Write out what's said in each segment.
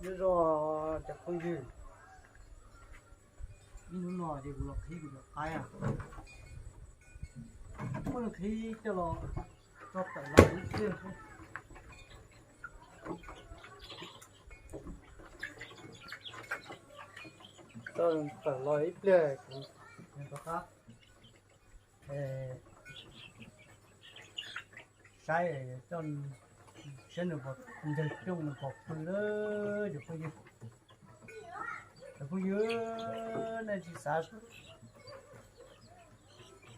Nyob zoo cov phooj ywg, ib hnub no ces kuv los qhib kuv cov qaib, muab qhib coj los tso tawm los ib pliag. Tawm los ib pliag kuv rov qab saib coj, saib nws puas nteg coj nws puas pw lawm cov phooj ywg. Cov phooj ywg, nej tsis xav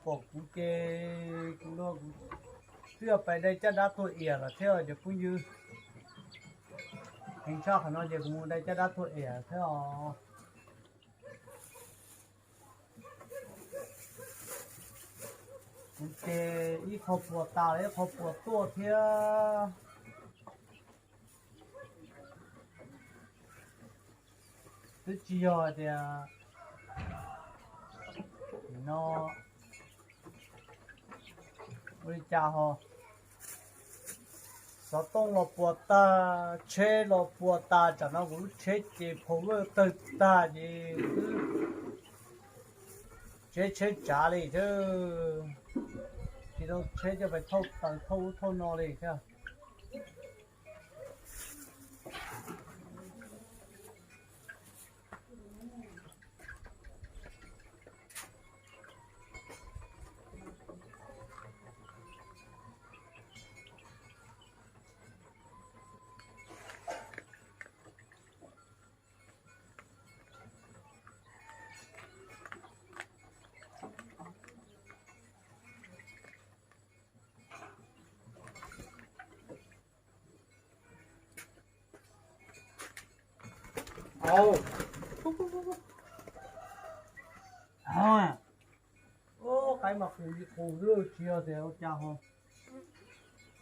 pom kuv ces kuv no kuv twb pais dai caj dab tuaj iam lawm thiab cov phooj ywg. Heev tshaj qhov no ces kuv mus dai caj dab tuaj iam thiab os. Kuv ces ib qho puas tas ib qho puas tuaj thiab. Twb tsis yog tias no ua li cas ho, xov tooj los puas tag, tsheb los puas tag, tsam no kuv lub tsheb ces power tawg tag ces tsheb, tsheb tsav li thiab, tsis tau tsheb coj pais thauj taws thauj ub thauj no li thiab. Qaib mas qus li qus xwb, tsis yog tias ua cas ho,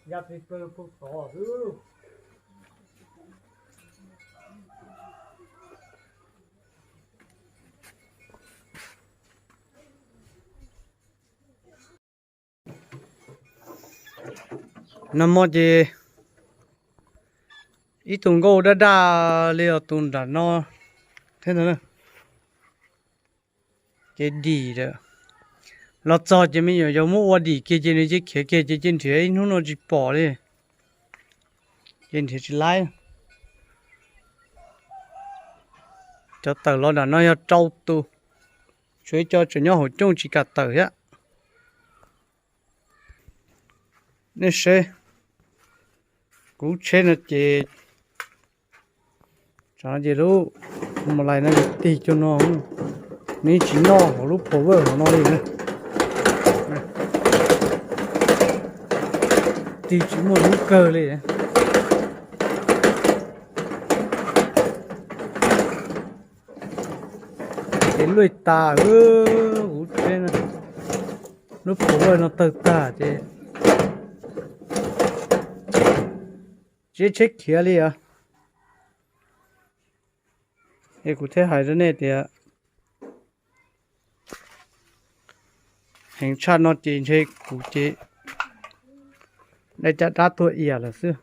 ya pes plaws puag tod xwb. Nag hmo ces ib tug nkauj daj daj li os, tus nram no thiab ntag. Ces dim lawm, los txog ces me nyuam yaus muab ua dim kiag ces nws cia khiav kiag ces cia nrhiav ib hnub no tsis pom li, ces nrhiav tsis laib. Cov tawm los nram no yog rau tus, tshuav ib co tseem nyob hauv cooj tsis kam tawm thiab. Nej saib, kuv lub tsheb no ces, tsam no ces lub mus lais no ces tig cuag no, nws tsis noj hauv lub power hauv no li. Tig tsis muaj lub kawg li. Ces luaj tas, kuv tsheb, lub power no tawg tag ces tsis tsheb khiav li os. Es kuv thiaj hais rau nej tias heev tshaj no ces ntshe kuv ces dai caj dab tuag iam lawm xwb.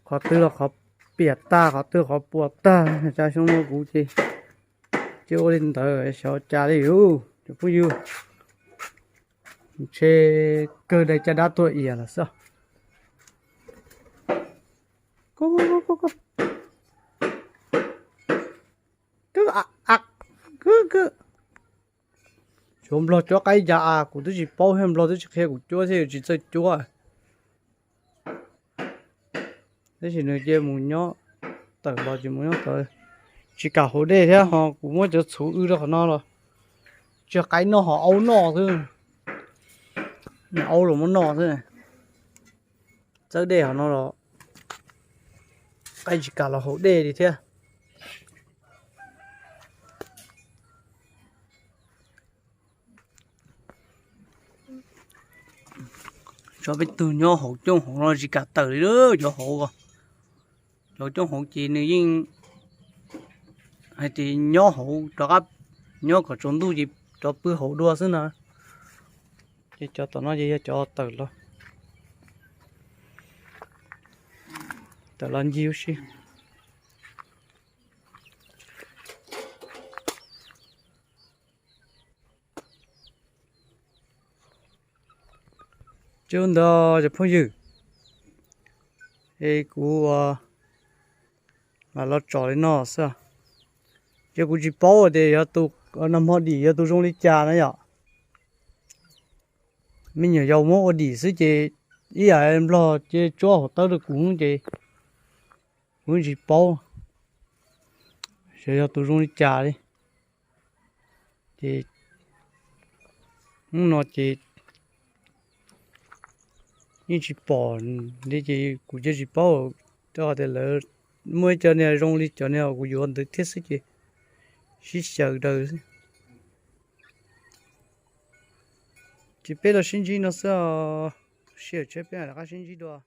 Qhov twg los qhov piam tag, qhov twg qhov puas tag, cas xyoo no kuv ces cia ua li ntawd xyov cas li os cov phooj ywg. Ntshe kawg dai caj dab tuag iam lawm xwb. Tshuav nplog cuab qaib cas a, kuv twb tsis paub thiab, nplog twb tsis qhia kuv cuab thiab, tsis txawj cuab. Tab sis nws cia mus nyob tawm los ces mus nyob tawm, tsis kam haus dej thiab ho kuv muab cov txhuv w rau qhov no los tsis yog qaib noj, ho aub noj xwb. Aub los muab noj xwb. Txawb dej hauv no los qaib tsis kam los haus dej li thiab. Tso peb tug nyob hauv cooj hauv no tsis kam tawm li, cov hauv, cov cooj hauv ces nws yeej hais tias nyob hauv rov qab, nyob kom tsaus ntuj ces rov pw hauv dua xwb na. Ces cov tom no ces yog cov tawm los. Los ncig ub si. Ces ntawd cov phooj ywg, es kuv ua los tso li no xwb. Ces kuv tsis paub tias yog tus nag hmo dim yog tus zoo li cas na yom. Me nyuam yaus muab ua dim xwb ces ib yam nplog ces tsuab hauv tawb rau kuv ces kuv tsis paub xyov yog tus zoo li cas li. Ces hnub no ces yeej tsis pom li ces kuv cia tsis paub, rau qhov tias lawv muaj ib co niag zoo li cov niag kuv yuav ntawd thiab xwb ces sib xyaw daws xwb. Ces peb los sib ntsib no xwb os, sij hawm tshiab peb mam rov qab sib ntsib dua.